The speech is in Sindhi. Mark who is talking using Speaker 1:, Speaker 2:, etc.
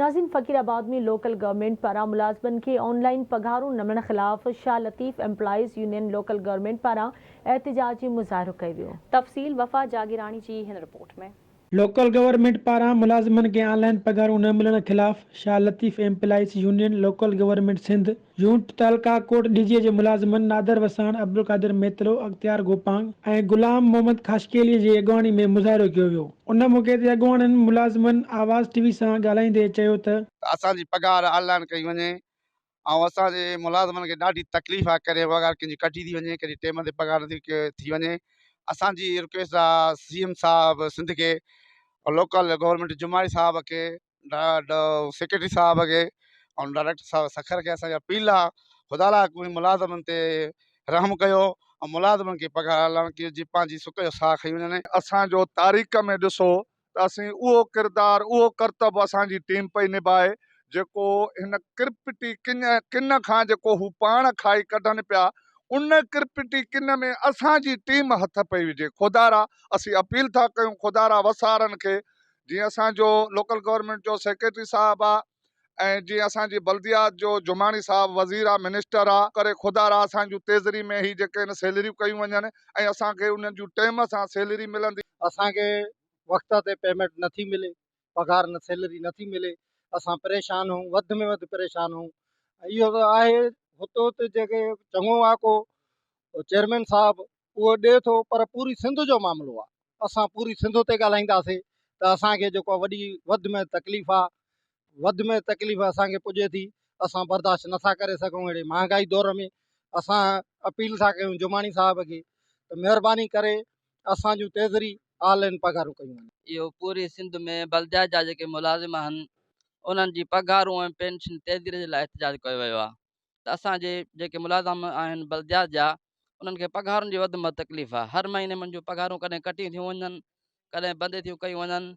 Speaker 1: ناظرين فقير آباد ۾ لوڪل گورنمينٽ پاران ملازمن کي آن لائين پگهارون نه ملڻ خلاف Shah Latif employees union local government پاران احتجاجي مظاهرو ڪيو ويو.
Speaker 2: تفصيل وفا جاگيراڻي جي هن رپورٽ ۾.
Speaker 3: لوڪل گورنمينٽ پاران ملازمن کي آن لائين پگهارون نه ملڻ خلاف Shah Latif employees union local government Sindh unit تعلقه ڪوٽ ڏيجي جي ملازمن نادر وساڻ، عبدالقادر ميتلو، اختيار گوپانگ ۽ غلام محمد خاصخيلي جي اڳواڻي ۾ مظاهرو ڪيو ويو. ان موقعي تي اڳواڻن ملازمن آواز ٽي وي سان ڳالهائيندي چيو ته.
Speaker 4: ته اسان جي پگهار آن لائين ڪئي وڃي ۽ اسان جي ملازمن کي ڏاڍي تڪليف آهي ڪڏهن پگهار ڪنهن جي ڪٽي ٿي وڃي ڪڏهن ٽيم تي پگهار نٿي ٿي وڃي اسان جي رڪويسٽ آهي سي ايم صاحب سنڌ کي لوڪل گورنمينٽ جماڻي صاحب کي سيڪريٽري صاحب کي ۽ ڊائريڪٽر صاحب سکر کي اسان جي اپيل آ خدا لاء ڪوئي ملازمن تي رحم ڪيو ۽ ملازمن کي پگهار اعلان ڪيو جي پنهنجي سڪ جو ساهه کڻي وڃن.
Speaker 5: اسان جو تاريخ ۾ ڏسو ته اسين اهو ڪردار اهو ڪرتب اسان جي ٽيم پئي نڀائي جيڪو هن ڪرپٽي ڪن ڪن کان جيڪو هو پاڻ کائي ڪڍن پيا ان ڪرپٽي ڪن ۾ اسان جي ٽيم هٿ پئي وجهي خدارا اسين اپيل ٿا ڪيون خدارا وسارن کي جيئن اسان جو لوڪل گورنمينٽ جو سيڪريٽري صاحب آ ۽ جيئن اسان جي بلديات جو جماڻي صاحب وزير آ منسٽر آ ڪري خدا را اسان جون تيزري ۾ هي جيڪي آهن سيلريون ڪيون وڃن ۽ اسان کي انهن جون ٽيم سان سيلري ملندي.
Speaker 6: اسان کي وقت تي پيمينٽ نٿي ملي پگهار نه سيلري نٿي ملي اسان پريشان هون وڌ ۾ وڌ پريشان هون اهو ته آهي هتو هت جيڪي چڱو آ ڪو چيئرمين صاحب اهو ڏي ٿو پر پوري سنڌ جو معاملو آ اسان پوري سنڌ تي ڳالهائينداسي ته اسان کي جيڪو آ وڏي وڌ ۾ تڪليف آ وڌ ۾ تڪليف اسان کي پڄي ٿي اسان برداشت نٿا ڪري سگهون اهڙي مهانگائي دور ۾ اسان اپيل ٿا ڪيون جماڻي صاحب کي ته مهرباني ڪري اسان جون تيزري آل ان پگهارون ڪيون وڃن.
Speaker 7: اهو پوري سنڌ ۾ بلديات جا جيڪي ملازم آهن انهن جي پگهارون ۽ پينشن تيزري جي لاء احتجاج ڪيو ويو آهي. ته اسان جي جيڪي ملازم آهن بلديات جا انهن کي پگهارن جي وڌ ۾ وڌ تڪليف آهي هر مهيني منهنجون پگهارون ڪڏهن ڪٽيون ٿيون وڃن ڪڏهن بند ٿيون ڪيون وڃن.